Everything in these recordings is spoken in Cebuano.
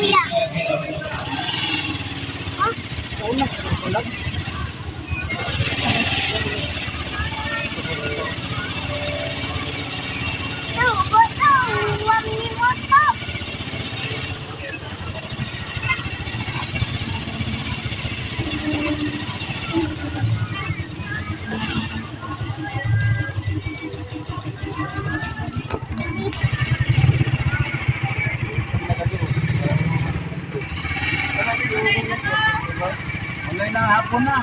Sa una sa kulag. Tuloy na hapon na.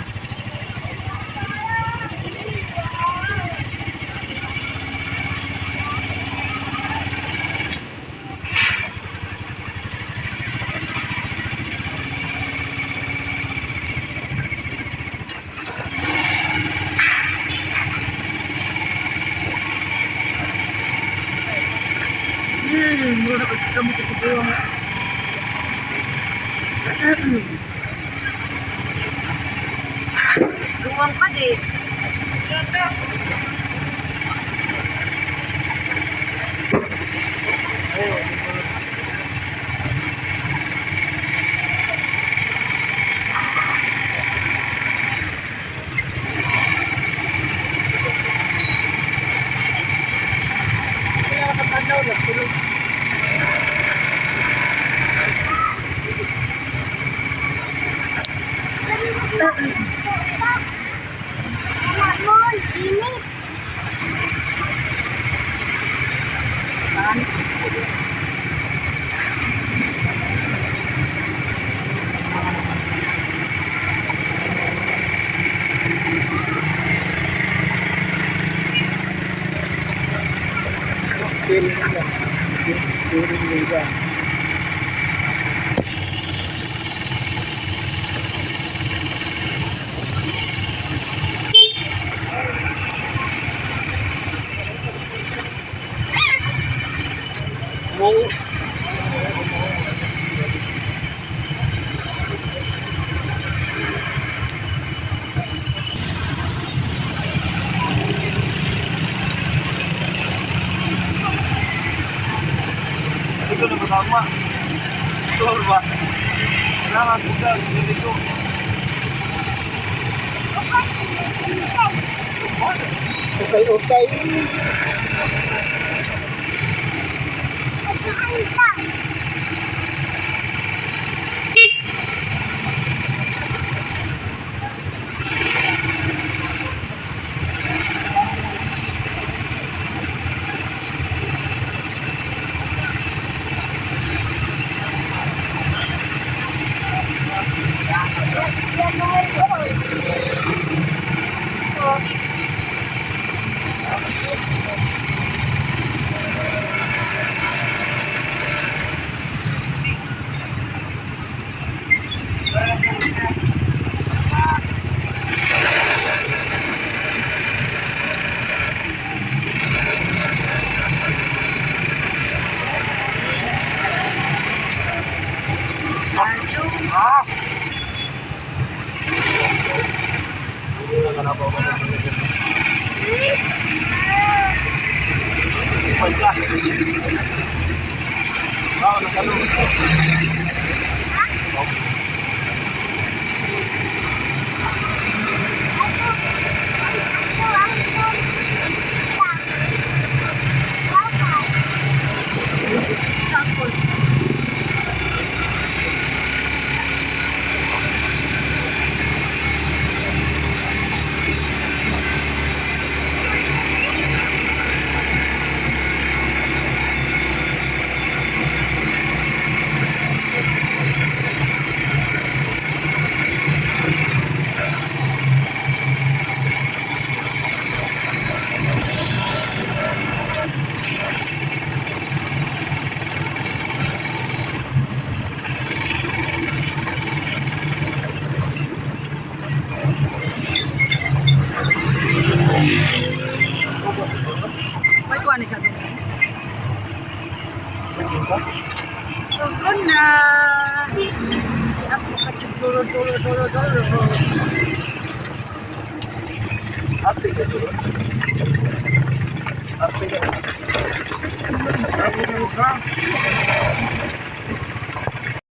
Mura na kami sa Luwang pa di. Wala ka tanaw na tulog. Saan? Feeling nila. Feeling nila. Mo. Ito na kasama. Ito ba? Kailangan buka. Dito. Okay, okay. Ah! May kuha ni siya doon. Doon na. Ako ka dulo dulo dulo dulo. Apse ka. Apse ka.